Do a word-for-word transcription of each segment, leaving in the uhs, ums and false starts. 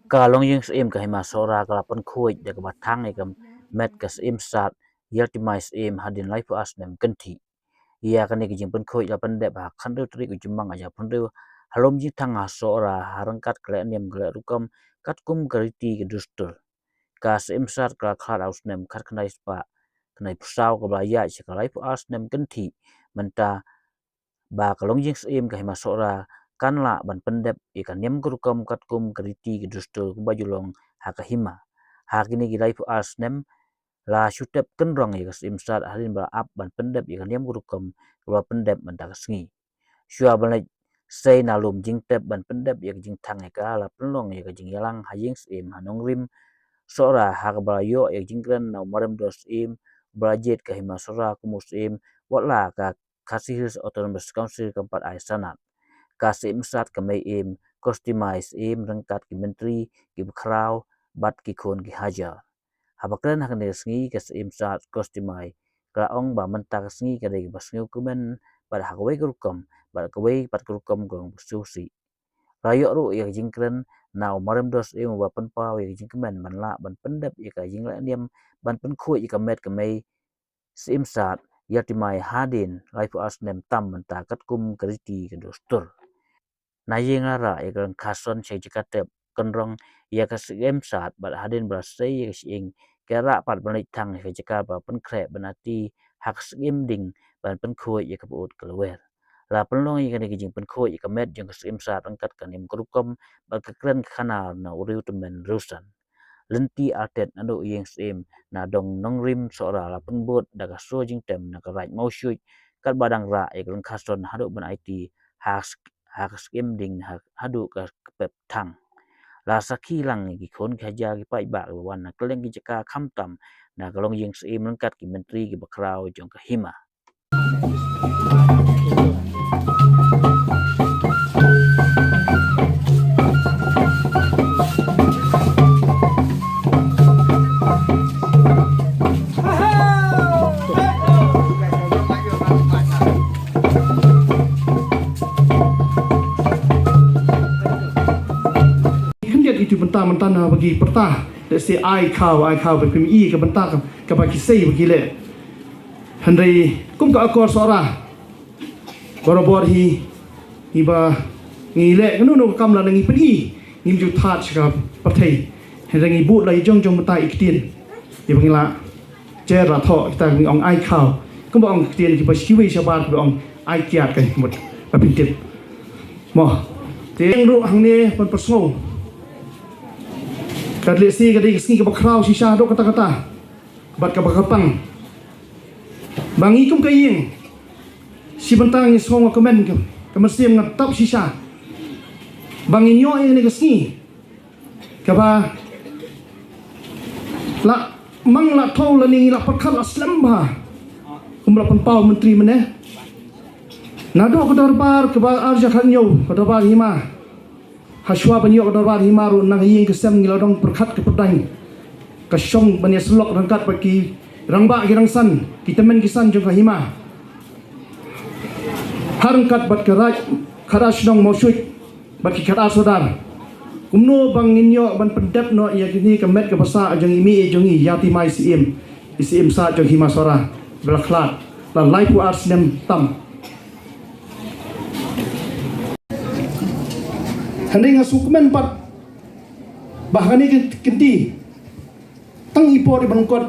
Ka longïing syiem ka Hima Sohra ka la pynkhuid da kaba thang ïa ka met ka Syiem Sad Ïartimai Syiem hadien laiphew ar snem kynthih. Ïa kane ka jingpynkhuid la pyndep ha khathynriew tarik u Jymmang ar hajar phew hynriew ha lum jingthang ha Sohra ha ryngkat ka leh niam ka leh rukom katkum ka riti ka dustur. Ka Syiem Sad ka la khlad ha u snem khatkhyndai spah khyndaiphew saw kaba la ïaid sha ka laiphew ar snem kynthih mynta ba ka longïing syiem ka Hima Sohra kan lah ban pyndep ïa ka niam ka rukom katkum ka riti ka dustur kaba ju long ha ka hima. Ha kine ki laiphew ar snem la shu tep kynrong ïa ka Syiem Sad hadien ba la ap ban pyndep ïa ka niam ka rukom kaba la pyndep mynta ka sngi. Shuwa ban leit sei na lum jingtep ban pyndep ïa ka jingthang ïa ka, la pynlong ïa ka jingïalang ha ïing syiem ha Nongrim Sohra ha kaba la ïoh ïa ka jingkren na u Mariam Dor Syiem ba la jied ka Hima Sohra kum u syiem, watla ka Khasi Hills Autonomous Council kam pat ai sanad. Ka Syiem Sad ka Mei Im Kostimai Syiem ryngkat ki myntri, ki bakhraw bad ki khun ki hajar. Haba kren ha kane ka sngi ka Syiem Sad Kostimai ka la ong ba mynta ka sngi ka dei kaba sngewkmen bad ha kawei ka rukom bad kawei pat ka rukom ka long ba sngewsih. La ïoh ruh ïa ka jingkren na u Mariam Dor Syiem uba pynpaw ïa ka jingkmen ban lah ban pyndep ïa ka jingleh niam ban pynkhuid ïa ka met ka Mei Syiem Sad Ïartimai hadien laiphew ar snem tam mynta katkum ka riti ka dustur. Na ïing la rah ïa ka lyngkha son sha jaka tep kynrong ïa ka Syiem Sad bad hadien ba la sei ïa ka shyieng ka rah pat ban leit thang ïa ka jaka ba pynkhreh ban aiti ha ka Syiem Ding ban pynkhuid ïa ka pyut ka lwer. La pynlong ïa kane ka jingpynkhuid ïa ka met jong ka Syiem Sad ryngkat ka niam ka rukom bad ka kren ka khana na u riew tymmen riewsan. Lynti artet naduh ïing syiem na dong Nongrim Sohra la pynbud da ka sur jingtem na ka Raid Mawshuid katba dang rah ïa ka lyngkha son haduh ban aiti ha ka Syiem Ding haduh ka kpep thang. La sakhi lang ïa ki khun ki hajar ki paidbah kiba wan na kylleng ki jaka khamtam na ka longïing syiem ryngkat ki myntri ki bakhraw jong ka hima. Khyndiat itu bynta mynta na ba ki pyrta. Let's say ai khaw, ai khaw ba phi i ka bynta ka, kaba ki sei ba ki leh. Hynrei kum ka akor Sohra barabor hi ngi ba ngi leh kano kano ka kam lada ngi pyni ngim ju thad sha ka pyrthei. Hynrei ngi bud la i jong jong mynta i ktien. Ïa ba ngi la jer la thoh kita ngi ong ai khaw. Kumba ong ktien kiba shiwei shabar kiba ong ai kiad ka mut ba pyntip. Mo. Te ruh hangne ban pyrsngew. Ka dei si ka dei ka sngi kaba khraw shisha dok kata kata. Bad kaba kyrpang ba ngi kum ka ïing shi bynta ngi sngew nga kmen ka, ka mynsiem nga tap shisha ba ngi ñiuh ïa kane ka sngi kaba la mang la thaw lane ngi la pyrkhat la slem bha kum la pynpaw myntri mynne. Naduh ka dorbar kaba arja khat ñiew ka dorbar hima. Hashwa ban ïoh ka dorbar hima ruh na ka ïing ka sem ngi la dang pyrkhat ka pyrdain ka shong ban ïa syllok ryngkat bad ki rangbah ki rangsan ki tymmen ki san jong ka hima. Ha ryngkat bad ka raid khadar shnong Mawshuid bad ki khadar sordar. Kumno ba ngin ïoh ban pyndep noh ïa kine ka met ka basa jong i mei jong i Ïartimai Syiem, i Syiem Sad jong hima Sohra ba la khlad la laiphew ar snem tam. Hynrei nga sngewkmen pat ba ha kane ka kynti tang i por i ban kot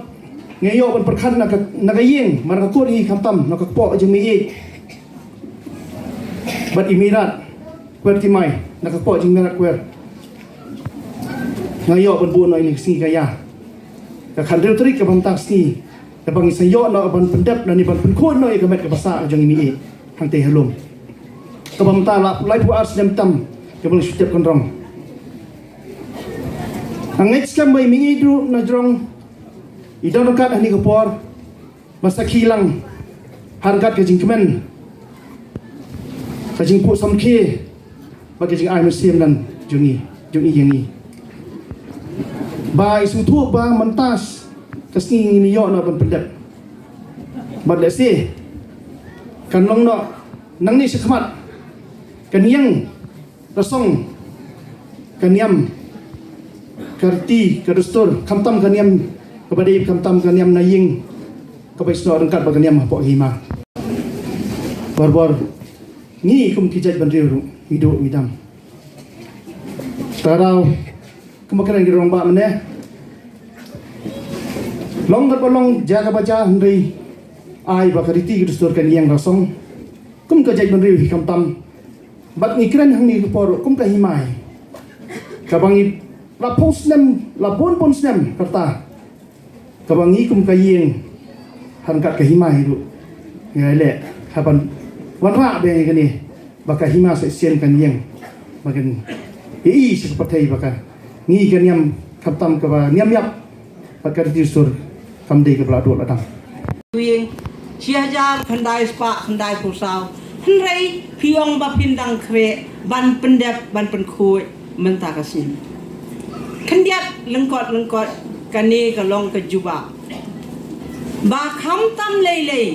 nga ïoh ban pyrkhat na ka, na ka ïing, mar ka kur hi khamtam na ka kpoh jong i bad i Mirat Kwer Timai na ka kpoh jong i Mirat Kwer. Nga ïoh ban buh noh ïa ka sngi ka ïa ka khathynriew tarik kaba mynta ka sngi kaba ngi sa ïoh noh ban pyndep lane ban pynkhuid noh ïa ka met ka basa jong i mei hangtei ha lum. Kaba mynta la laiphew ar snem tam kaba ngi shu tep kynrong. Nga ngeit skhem ba i mei ruh na jrong i don ryngkat ha kane ka por ba sakhi lang ha ryngkat ka jingkmen ka jingphuh samrkhie bad ka jingai mynsiem jong i, jong i ïa ngi. Ba i sngewthuh ba mynta ka sngi ngin ïoh noh ban pyndep. Bad lehse kan long noh nangne shakhmat kan ïeng rasong ka niam ka riti, ka dustur, khamtam ka niam kaba dei, khamtam ka niam na ïing kaba isnoh ryngkat bad ka niam hapoh ka hima. Barabor ngi kum ki jaitbynriew ruh ngi duh ngi dam. Tang daw kumba kren ki rangbah mynne, long katba long, jia kaba jia, hynrei ai ba ka riti ka dustur kan ïeng rasong kum ka jaitbynriew hi khamtam. Bad ngi kren hangne ka por kum ka hima hi kaba ngi la phew snem, la bun bun snem ka rta, kaba ngi kum ka ïing ryngkat ka hima hi ruh ngi leh ha ban wanrah bad ngi kane ba ka hima sa shisien kan ïeng, ba kan ïohi sha ka pyrthei ba ka ngi ka niam khamtam kaba niam ïap bad ka riti sur kam dei kaba la duh la dam. Ïing shi hajar khyndai spah khyndai phew saw, hynrei phi ong ba phin dang khreh ban pyndep ban pynkhuid mynta ka sngi. Khyndiat lyngkot lyngkot, kane ka long ka jubab ba khamtam lei lei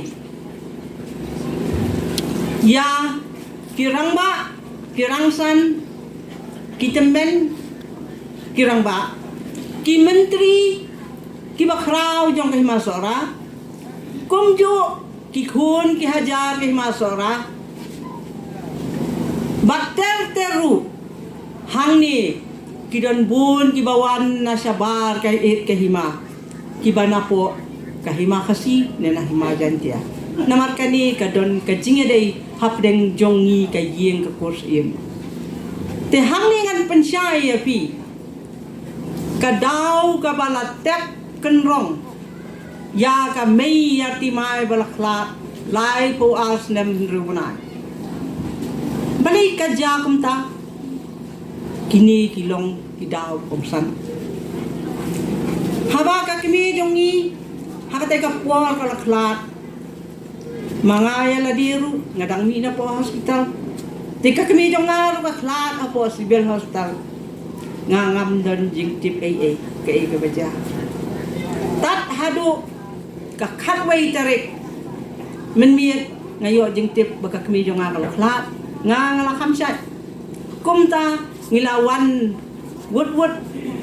ïa ki rangbah, ki rangsan, ki tymmen, ki rangbah, ki myntri, ki bakhraw jong ka hima Sohra, kumjuh ki khun ki hajar ka hima Sohra, bad ter ter ruh hangne ki don bun kiba wan na shabar ka, eh, ka hima, kiba napoh ka hima Khasi ne na hima Jaintia. Namar kane ka don ka jingïadei hapdeng jong ngi ka ïing ka kur syiem. Te hangne ngan pynshai ïa phi ka daw kaba la tep kynrong ïa ka Mei Artimai ba la khlad laiphew ar snem hynriew bnai. Balei ka jia kumta? Kine ki long ki daw kongsan. Haba ka kmie jong ngi ha katei ka por ka la khlad, ma nga ïa lade ruh nga dang mih napoh hospital. Te ka kmie jong nga ruh ka khlad hapoh Civil Hospital. Nga ngam don jingtip ei ei kaei kaba jia. Tad haduh ka khatwei tarik mynmiet nga ïoh jingtip ba ka kmie jong nga ka la khlad. Nga, nga la kham shait. Kumta ngi la wan wut wut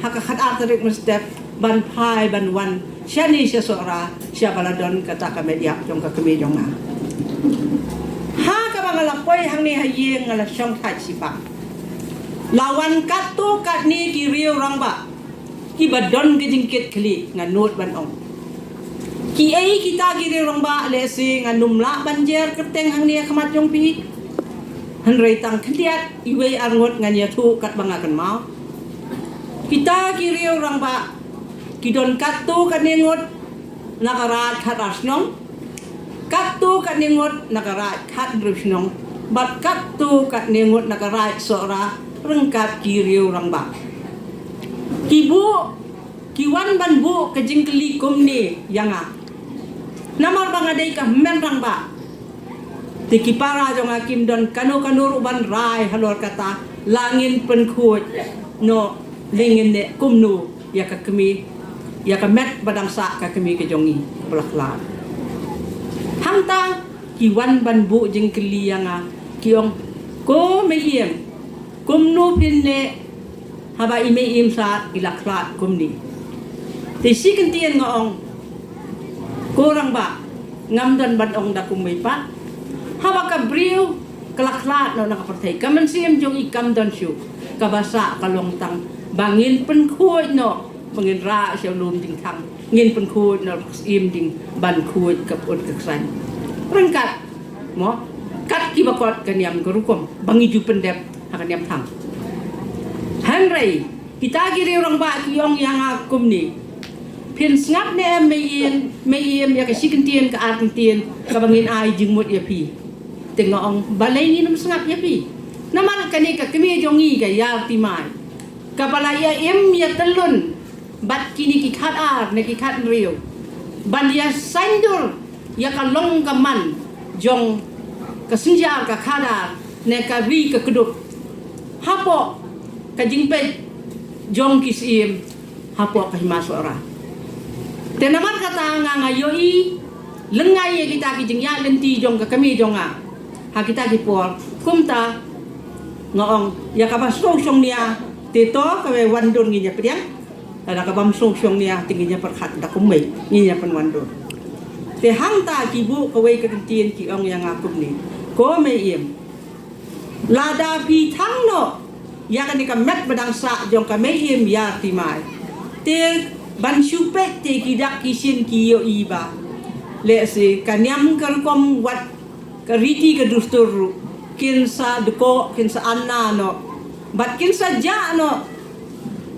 ha ka khatar tarik mynstep ban phai ban wan shane sha Sohra, sha ba la don kata ka met ïap jong ka kmie jong nga. Ha kaba nga la poi hangne ha ïing nga la shong thait shiphang. La wan katto katne ki riew rangbah kiba don ka jingkit khlieh, nga nud ban ong. Kiei kita ki riew rangbah, lehse ngan ym lah ban jer kyrteng hangne ha khmat jong phi. Hynrei tang khyndiat iwei ar ngut ngan ïathuh katba nga kynmaw. Kita ki riew rangbah ki don katto katne ngut na ka Raid Khatar Shnong, katto katne ngut na ka Raid Khathynriew Shnong, bad katto katne ngut na ka Raid Sohra ryngkat ki riew rangbah. Ki buh, ki wan ban buh ka jingkylli kumne ïa nga. Namar ba nga dei ka hynmen rangbah. Te ki para jong nga kim don kano kano ruh ban rai halor kata, la ngin pynkhuid noh, la ngin leh kumno ïa ka kmie, ïa ka met ba dang sah ka kmie ka jong ngi ba la khlad. Hangta ki wan ban buh jingkylli ïa nga, ki ong, ko Mei Ïem, kumno phin leh haba i mei i msat i la khlad kumne? Te shi kyntien nga ong, ko rangbah, ngam don ban ong da kumwei pat. Haba ka briew ka la khlad noh na ka pyrthei, ka mynsiem jong i kam don shuh. Kaba sah ka long tang ba ngin pynkhuid noh, ba ngin rah sha u lum jingthang, ngin pynkhuid noh ka syiem ding ban khuid ka put ka ksaiñ. Ryngkat mo, kat kiba kot ka niam ka rukom ba ngi ju pyndep ha ka niam thang. Hynrei kita ki riew rangbah ki ong ïa nga kumne, phin sngap ne em Mei Ïem, Mei Ïem, ïa ka shi kyntien ka ar kyntien kaba ngin ai jingmut ïa phi? Te nga ong, balei ngin ym sngap ïa phi? Namar kane ka kmie jong ngi ka Ïartimai, kaba la ïa im ïa tyllun bad kine ki khatar ne ki khathynriew ban ïa saiñdur ïa ka long ka man jong ka synjar ka khadar ne ka ri ka kdup hapoh ka jingpeit jong ki syiem hapoh ka hima Sohra. Te namar kata nga, nga ïohi lyngngai ïa kita ki jingïaid lynti jong ka kmie jong nga ha kita ki por. Kumta nga ong ïa kaba sngewshongnia Te to kawei wan dur ngin ïa pdiang. Lada ka bym sngew shongnia te ngin ïa pyrkhat da kumwei ngin ïa pynwan dur. Te hangta ki buh kawei ka kyntien ki ong ïa nga kumne. Ko Mei Ïem, lada phi thang noh ïa kane ka met ba dang sah jong ka Mei Ïem Ïar Timai, te ban shu peit te ki dak ki shin ki ïohi ba lehse ka niam ka rukom wat ka riti ka dustur ruh kin sa dkoh, kin sa anna noh, bad kin sa jah noh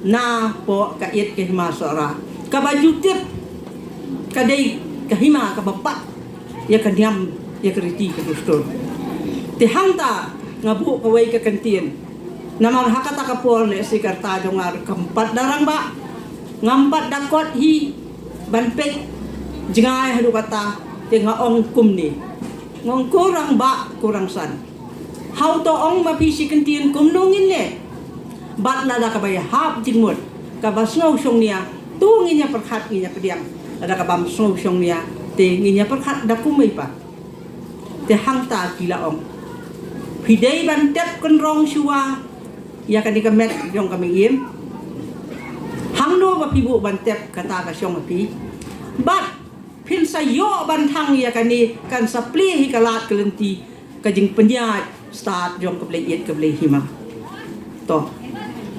napoh ka ïit ka hima Sohra. Kaba ju tip ka dei ka hima kaba pat ïa ka niam, ïa ka riti ka dustur. Te hangta nga buh kawei ka kyntien. Namar ha kata ka por lehse ka rta jong nga ruh kam pat da rangbah, ngam pat da kot hi ban peit jngai haduh kata, te nga ong kumne. Nga ong ko rangbah, ko rangsan, hato ong ma phi shi kyntien kumno ngin leh? Bad lada kaba ïahap jingmut, kaba sngew shongnia, to ngin ïa pyrkhat, ngin ïa pdiang. Lada ka bym sngew shongnia, te ngin ïa pyrkhat da kumwei pat. Te hangta ki la ong, phi dei ban tep kynrong shuwa ïa kane ka met jong ka Mei Ïem. Hangno ba phi buh ban tep, kata ka shong ha phi. Bad phin sa ïoh ban thang ïa kane, kan sa plie hi ka lad ka lynti ka jingpynïaid stad jong ka blei ïit ka blei hima. To.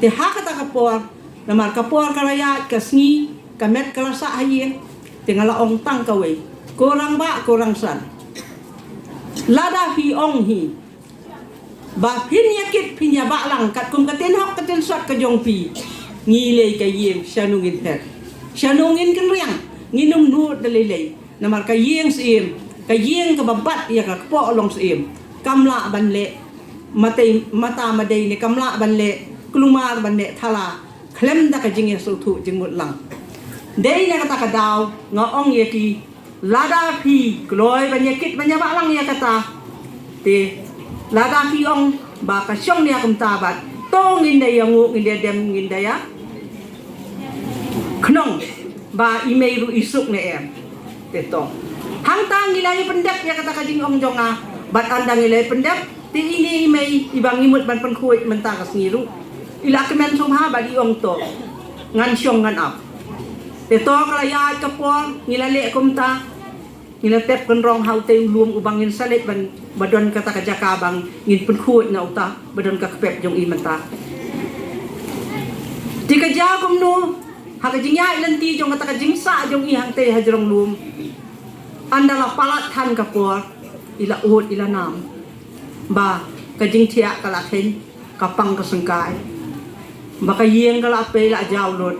Te ha kata ka por, namar ka por ka la ïaid ka sngi, ka met ka la sah ha ïing, te nga la ong tang kawei. Ko rangbah, ko rangsan, lada phi ong hi ba phin ïa kit, phin ïa bah lang katkum ka tin hok ka tin sot ka jong phi, ngi lei ka ïing shano ngin phet, shano ngin kynriang, ngin ym nud da lei lei. Namar ka ïing syiem, ka ïing kaba bat ïa ka kpoh long syiem, kam lah ban leh matei mata madei ne kam lah ban leh kulmar ban leh thala khlem da ka jingïasngewthuh jingmut lang. Dei na kata ka daw nga ong ïa ki, lada phi kloi ban ïa kit ban ïa bah lang ïa kata, te lada phi ong ba ka shong nia kumta bad, to ngin da ïa nguh, ngin da dem, ngin da ïa khnong ba i mei ruh i suk ne em. Te to, hangta ngi la ïa pyndep ïa kata ka jingong jong nga. Bad ynda ngi la ïa pyndep, te ine i mei iba ngi mut ban pynkhuid mynta ka sngi ruh i la kmen sngewbha bad i ong to ngan shong ngan ap. Te to ka la ïaid ka por, ngi la leh kumta. Ngi la tep kynrong ha utei u lum uba ngin sa leit ban, ba don kata ka jaka ba ngin pynkhuid na uta ba don ka kpep jong i mynta. Te ka jaw kumno, ha ka jingïaid lynti jong kata ka jingsah jong i hangtei ha jrong lum, ynda la palat than ka por, i la ud i la nam ba ka jingthiah ka la kheiñ, ka pang ka syngkai, ba ka ïing ka la pei la jaw lut.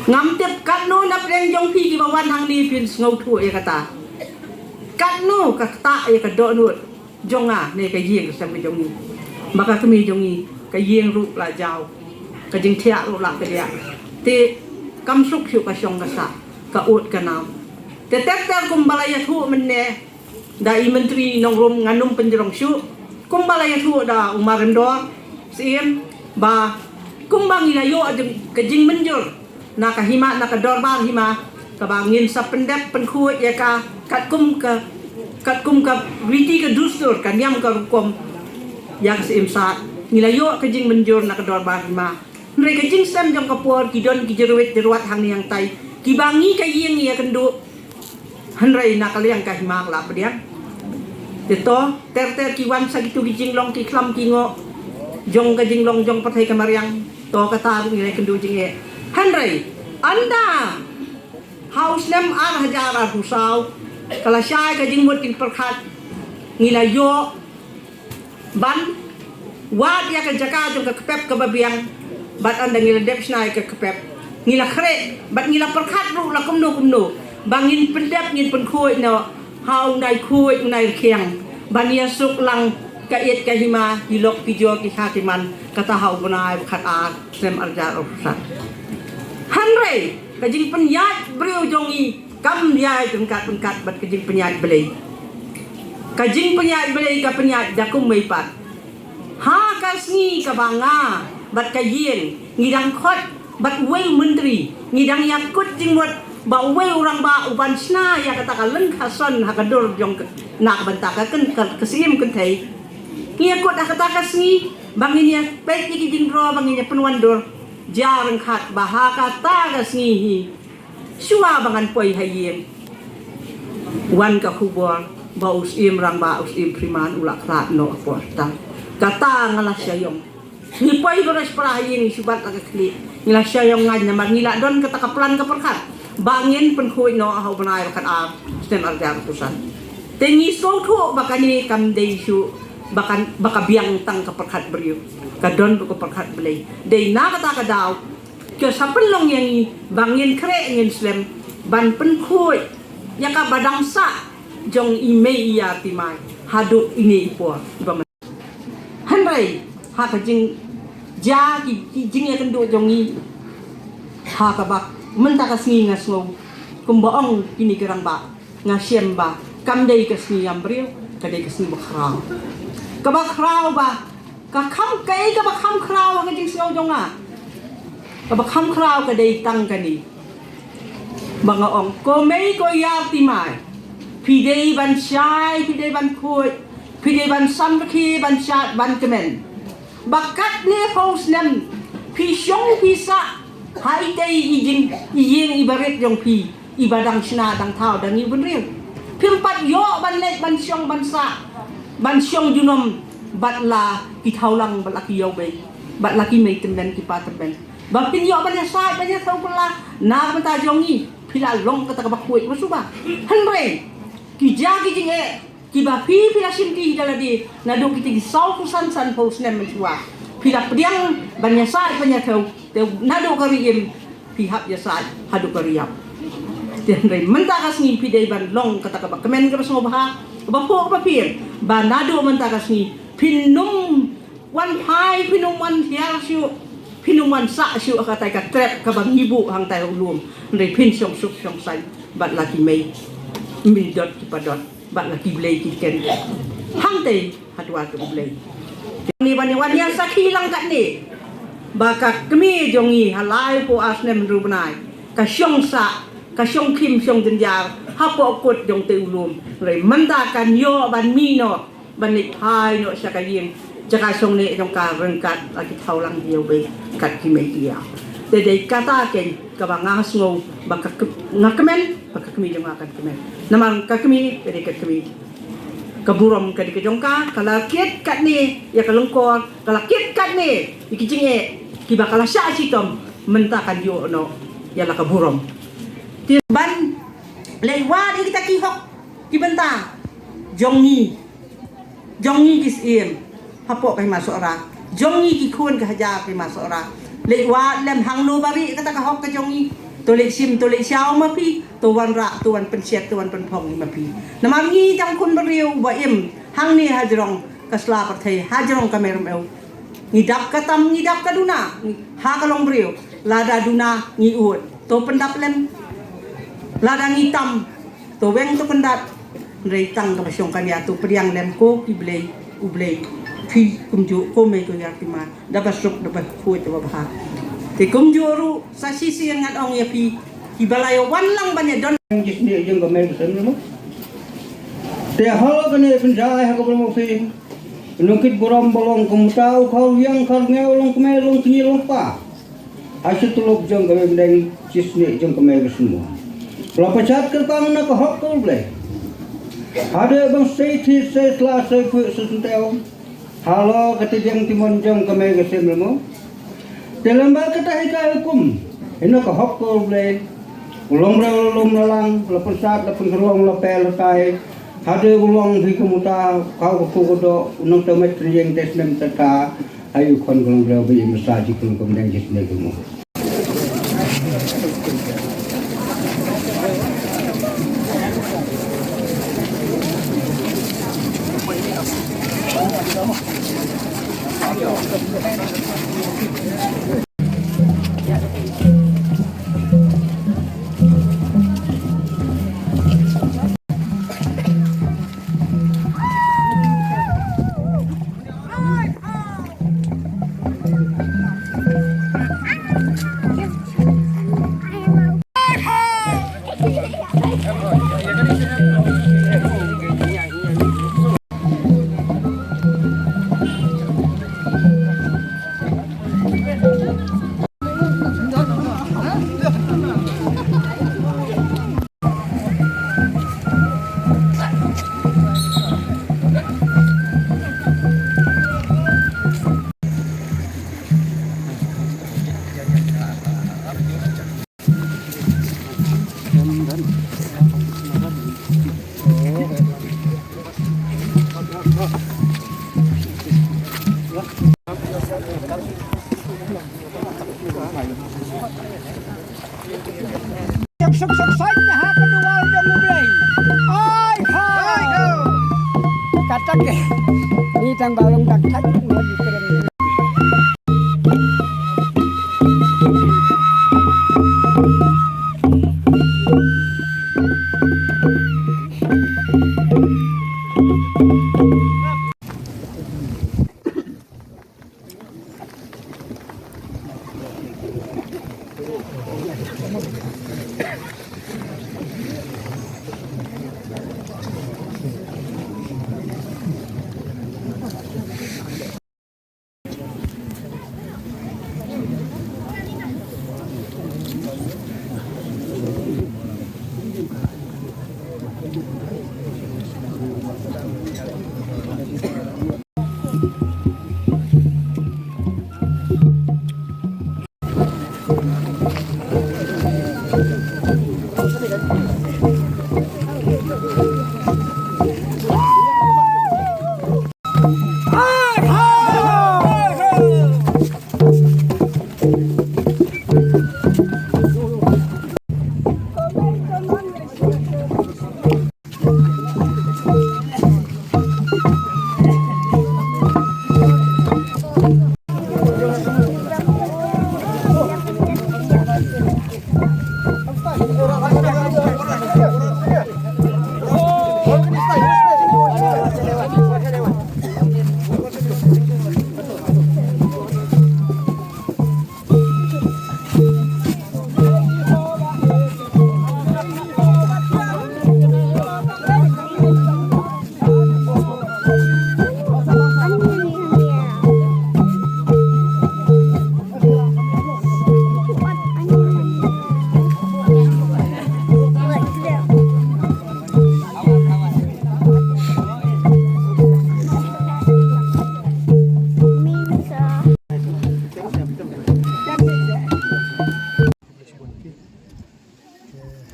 Ngam tip katno na pdeng jong phi kiba wan hangne phin sngewthuh ïa kata. Katno ka ktah ïa ka dohnud jong nga ne ka ïing ka sem ka jong ngi, ba ka kmie jong ngi ka ïing ruh la jaw, ka jingthiah ruh la kdiah. Te kam suk shuh ka shong ka sah, ka ud ka nam. Te ter ter kumba la ïathuh mynne da i Myntri Nongrum, ngan ym pynjrong shuh, kumba la ïathuh da u Mar Remdor Syiem ba kumba ngi la ïoh jing, ka jingmynjur na ka hima, na ka dorbar hima, kaba ngin sa pyndep pynkhuid ïa ka katkum ka, katkum ka riti ka dustur, ka niam ka rukom ïa ka Syiem Sad. Ngi la ïoh ka jingmynjur na ka dorbar hima. Hynrei ka jingsem jong ka por, ki don ki jyrwit jyrwat hangne hangtai kiba ngi ka ïing ngi ïakynduh. Hynrei na ka liang ka hima ka la pdiang. Te to ter ter ki wan sa kitu ki jinglong ki khlam ki ngoh jong ka jinglong jong pyrthei ka mariang. To kata ruh ngi la ïakynduh jingeh. Hynrei ynda ha u snem ar hajar arphew saw ka la shai ka jingmut jingpyrkhat, ngi la ïoh ban wad ïa ka jaka jong ka kpep kaba biang. Bad ynda ngi la dep shna ïa ka kpep, ngi la khreh bad ngi la pyrkhat ruh la kumno kumno ba ngin pyndep, ngin pynkhuid noh ha u nai khuid u nai rkhiang ban ïasuk lang ka ïit ka hima, ki lok ki jor ki kha ki man, kata ha u bnai ba khatar snem ar hajar arphew san. Hynrei ka jingpynïaid briew jong ngi kam ïai ryngkat ryngkat bad ka jingpynïaid Blei. Ka jingpynïaid Blei ka pynïaid da kumwei pat. Ha ka sngi kaba nga bad ka ïing ngi dang khot bad uwei u myntri, ngi dang ïakut jingmut ba uwei u rangbah u ban shna ïa kata ka lyngkha son ha ka dur jong ka, na ka bynta ka kyn, ka, ka syiem kynthei. Ngi ïa kut ha kata ka sngi ba ngin ïa peit ïa ki jingdro ba ngin ïa pynwandur. Jia ryngkat ba ha kata ka sngi hi, shuwa ba ngan poi ha ïing, wan ka khubor ba u Syiem Rangbah, u Syiem Freeman u la khlad noh ha por tal. Kata nga la shah ïong. Ngi poi baroh shipara ha ïing, ngi shu bat la ka khlieh. Ngi la shah ïong ngaiñ namar ngi la don kata ka plan ka pyrkhat ba ngin pynkhuid noh ha u bnai ba khatar snem ar hajar arphew san. Te ngi sngewthuh ba kane kam dei shuh ba kan, ba ka biang tang ka pyrkhat briew. Ka don ruh ka pyrkhat Blei. Dei na kata ka daw ka sa pynlong ïa ngi ba ngin khreh ngin slem ban pynkhuid ïa kaba dang sah jong i mei i ar Timai haduh ine i por. Hynrei ha ka jingjia ki, ki jingïakynduh jong ngi, ha kaba mynta ka sngi nga sngew kumba ong kine ki rangbah, nga shem ba kam dei ka sngi ïam briew, ka dei ka sngi ba khraw. Kaba khraw ba ka kham, kaei kaba kham khraw ha ka jingsngew jong nga? Kaba kham khraw ka dei tang kane ba nga ong, ko mei ko i ar Timai, phi dei ban shai, phi dei ban khuid, phi dei ban samrkhie, ban shad, ban kmen. Ba katne phew snem phi shong phi sah ha itei i jing, i ïing iba rit jong phi, iba dang shna dang thaw da ngi u bynriew. Phim pat ïoh ban leit ban shong ban sah, ban shong junom bad la ki thawlang, bad la ki ïew bei, bad la ki mei tymmen ki pa tymmen. Ba phin ïoh ban ïasaid ban ïathew kylla na ka bynta jong ngi, phi la long kata kaba khuid ba suba. Hynrei ki jia ki jingeh kiba phi, phi la shim ki da lade naduh kita ki saw phew san, san phew snem mynshuwa. Phi la pdiang ban ïasaid ban ïathew, te naduh ka ri im phi hap ïasaid haduh ka ri ïap. Te hynrei mynta ka sngi phi dei ban long kata kaba kmen kaba sngewbha, kaba phuh kaba pir, ba naduh mynta ka sngi phin ym wan phai, phin ym wan hiar shuh, phin ym wan sah shuh ha katai ka trep kaba ngi buh hangtai ha u lum. Hynrei phin shong suk shong saiñ bad la ki mei mei dot ki pa dot, bad la ki blei ki ken hangtai ha dwar u Blei. Ni ban wan ïa sakhi lang katne ba ka kmie jong ngi ha laiphew ar snem hynriew bnai ka shong sah, ka shong khim shong jynjar hapoh kut jong te u lum. Hynrei mynta kan ïoh ban mih noh ban leit phai noh sha ka ïing, jaka shong neh jong ka ryngkat la ki thawlang ïew bei kat ki mei ki ïa. Te dei kata keiñ kaba nga sngew ba ka km-, nga kmen ba ka kmie jong nga kan kmen. Namar ka kmie ka dei ka kmie, ka burom ka dei ka jong ka, ka la kit katne ïa ka lyngkor, ka la kit katne ïa ki jingeh kiba ka la shah shitom, mynta kan ïoh noh ïa la ka burom. Te ban leit wad ïa kita ki hok ki bynta jong ngi, jong ngi ki syiem hapoh ka Hima Sohra, jong ngi ki khun ka hajar ka Hima Sohra. Leit wad lem hangno ba rieh kata ka hok ka jong ngi. To leit shim, to leit shaw ma phi, to wanrah, to wan pynshet, to wan pynphong ma phi. Namar ngi tang khun briew ba im hangne hajrong ka sla pyrthei, hajrong ka Mei Rymaw. Ngi dap ka tam, ngi dap ka duna ha ka longbriew. Lada duna ngi ud, to pyndap lem. Lada ngi tam, to weng to kyndat. Hynrei tang kaba shong kan ïa, to pdiang lem ko ki blei, u Blei. Phi kumjuh ko mei ko i ar Timai, da ba suk, da ba khuid, da ba bha. Te kumjuh ruh sa shisien ngan ong ïa phi kiba la ïa wan lang ban ïa don. Ki snieh jong ka Mei ka Sem Rymaw. Te halor kane pynjai ha ka Bro Mawphing, nongkit burom ba long kumta u Khaw Riang Khaw Rngew, long kmie long kñi long kpa. Ha shi tyllup jong ka Mei Pdeng, shi snieh jong ka Mei ka Sem Rymaw, la pachat kyrpang na ka hok ka U Blei. Hadien ba nga sei thied sei sla sei phuh sei syntiew halor ka tdiang timon jong ka Mei ka Sem Rymaw. Te lem bad kata hi ka hukum, hi na ka hok ka U Blei. U longbriew la lum la lang, la pynsat la pynkhlong, la pher la tai. Hadien u long hi ka muta, khaw ka khuh ka doh, u nongteh met tynjeng te snem te ka. Ayu khon ka longbriew ba im sa ji ka long ka mdeng ji snem ka mo. Suk suk suk ha ka duwar jong U Blei. Ai ha. Kata ke. Ni tang ba long tak tak.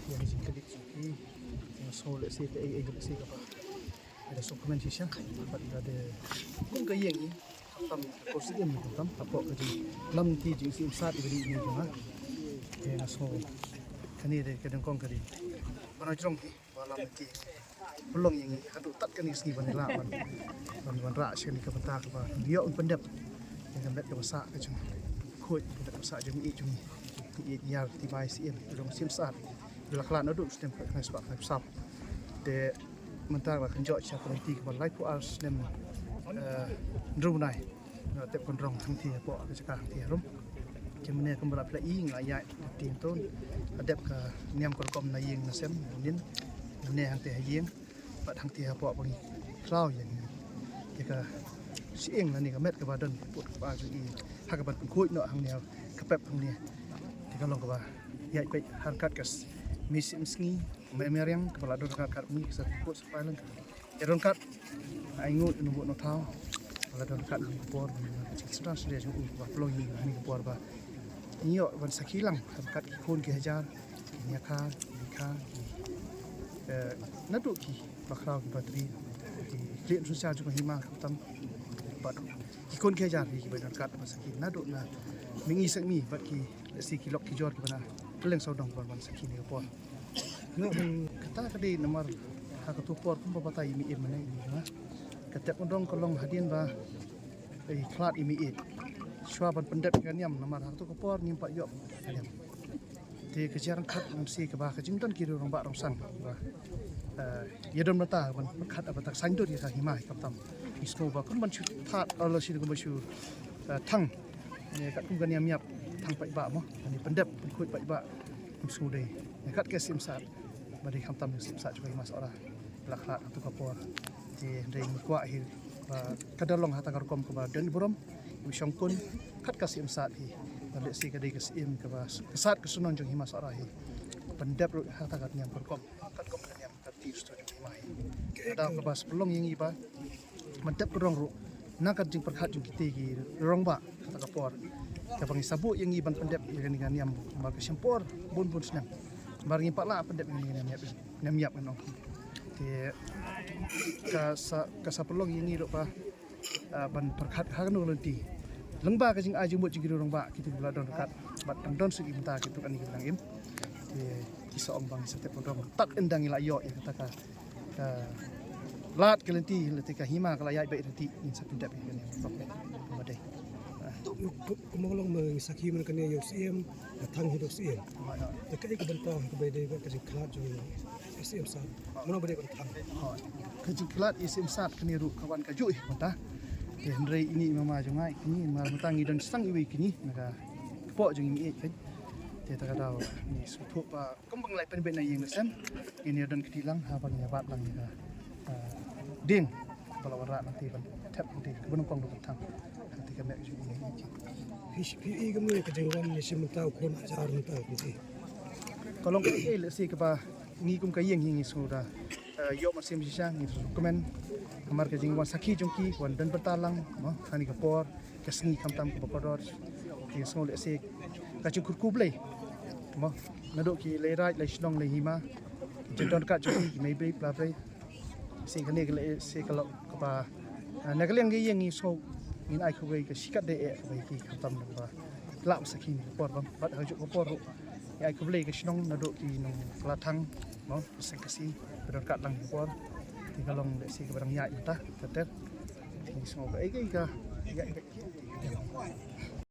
Ïa ka jingkylli jong phi, nga sngew lehse kaei kaei lehse kaba da sngewkmen shisha bad ka dei kum ka ïing i. Khamtam ka por Syiem, khamtam hapoh ka jinglamti jingsyiemsad iba dei ine jong nga. Te nga sngew kane dei ka nyngkong ka dei ba nongïalam ki ba lamti pynlong ïa ngi haduh tat kane ka sngi ban ïalah ban, ban, ban rah sha kane ka bynta kaba ïoh ban pyndep ïa ka met kaba sah ka jong, khuid ka met kaba sah jong i jong i. Ïa ïar ti bai Syiem, ka dong Syiem Sar. Ba la khlad naduh u snem khatkhyndai spah khyndai phew saw. Te mynta la kynjoh sha ka lynti kaba laiphew ar snem, eh, hynriew bnai. Nga tep kynrong hangtei hapoh ka jaka hangtei harum. Te mynne kumba la phi la i nga ïaid hangtei hangto. Nga dep ka niam ka rukom na ïing na sem, na ïing. Mynne hangtei ha ïing. Bad hangtei hapoh ba ngi khlaw ïa ngi, ïa ka shyieng lane ka met kaba don pud kaba jong i ha kaban pynkhuid noh hangne ha ka pep hangne. Te ka long kaba ïaid peit ha ryngkat ka s-, mynsiem sngi, mei mariang kaba la don ryngkat kat ngi ka sa pud sa pai lang ka ïa don kat. Ai ngut nu bu nu thaw ba la don kat ha ka por ba ngi ka sdang sdang jong u ba pynlong ïa ngi ha ka por ba ngi ïoh ban sakhi lang ha ryngkat ki khun ki hajar, ki ñiakha, ki bikha, ki, eh, naduh ki bakhraw ki batri, ki klieh synshar jong ka hima khamtam bad ki khun ki hajar hi kiba don kat ba sakhi naduh na mihngi sengmi bad ki lehse ki lok ki jor kiba na kylleng sawdong kiban wan sakhi ne ka por. Kata ka dei namar ha kato por kumba batai i mei im mynne i nga ka tep kynrong ka long hadien ba i khlad i mei im shuwa ban pyndep ka niam namar ha kato ka por ngim pat ïoh ka niam. Te ka jia ryngkat ngan sa kaba ka jingdon ki rangbah rong sang ba, eh, ïa don bynta ban pyrkhat ba tak saiñ dut ïa ka hima hi khamtam. Ngi sngew ba kum ban shu thad, eh, lashai kum ban shu, eh, thang. Ne katkum ka niam ïap thang paidbah mo. Ani pyndep pynkhuid paidbah. Ngi sngew dei ne kat ka Syiem Sar ba dei khamtam Syiem Sar jong ka hima Sohra. La khlad ha kato ka por. Te hynrei ngi kwah hi ba ka da long ha kata ka rukom kaba don burom. Ngi shongkun kat ka Syiem Sar hi. Ba lehse ka dei ka Syiem kaba ka sar ka shnong jong hima Sohra hi. Pyndep ruh ha kata ka niam ka rukom. Katkum ka niam ka ti sto jong hima hi. Ka daw kaba sa pynlong ïa ngi ba ban tep kynrong ruh na ka jingpyrkhat jong kite ki rangbah kata ka por. Kaba ngi sa buh ïa ngi ban pyndep ïa kane ka niam ba ka shim por bun bun snem. Ba ngi pat lah pyndep ïa kane ka niam ïap, niam ïap ngan ong. Te ka sa, ka sa pynlong ïa ngi ruh ba Ah, ban pyrkhat ha kano ka lynti. Lyngba ka jingai jingmut jong ki rangbah, kito kiba la don ryngkat bad tang don shuh ki bynta kito kane kiba nang im. Te ki sa ong ba ngi sa tep kordor, tad ynda ngi la ïoh ïa kata ka, ka lad ka lynti, lynti ka hima ka la ïaid beit, lynti ngin sa pyndep ïa kane. Ba dei. Ah. Kumba long ma ngi sakhi mynne kane ïa u Syiem, ka thang hi da u Syiem. Te kaei ka bynta kaba dei ka jingkhlad jong u Syiem Sad? Mano ba dei ban thang? Hooid. Ka jingkhlad ïa u Syiem Sad kane ruh ka wan kajuh hi mynta. Te hynrei ine i mama jong nga, i kñi, mar mynta ngi don sdang iwei i kñi na ka kpoh jong i, i kñi. Te ta ka daw ngi sngewthuh ba kumba ngi la pynbeit na ïing na sem, ngin ïa don kti lang haba ngin ïa bat lang ïa ka, ah, dieng ba la wanrah, lynti ban thep, lynti kaba nyngkong ruh ban thang. Lynti ka meh ka jong i. Phi, phi i kumno ïa ka jingwan ïashim bynta u khun hajar mynta, phi i? Ka long kaei, lehse kaba ngi kum ka ïing ngi sngew da, eh, ïoh mynsiem shisha, ngi recommend. Namar ka jingwan sakhi jong ki, wan don bynta lang, mo, ha kane ka por, ka sngi khamtam kaba kordor. Ngi sngew lehse ka jingkyrkhu Blei, mo, naduh ki leit raid, leit shnong, leit hima, ki jingdon ryngkat jong ki, ki mei briew, pla briew. Lehse kane ka lehse ka long kaba, ah, na ka liang ka ïing ngi sngew ngin ai khublei ka shi katdei eh kaba ïa ki, khamtam kaba lah ban sakhi ha kane ka por, bad ha kajuh ka por ruh ngi ai khublei ka shnong naduh ki nongkylla thang, mo, seng Khasi, ba don ryngkat lang ha kane ka por. Te ka long lehse kaba dang ïaid mynta ter ter. Ngi sngew kaei kaei ka ïaid ka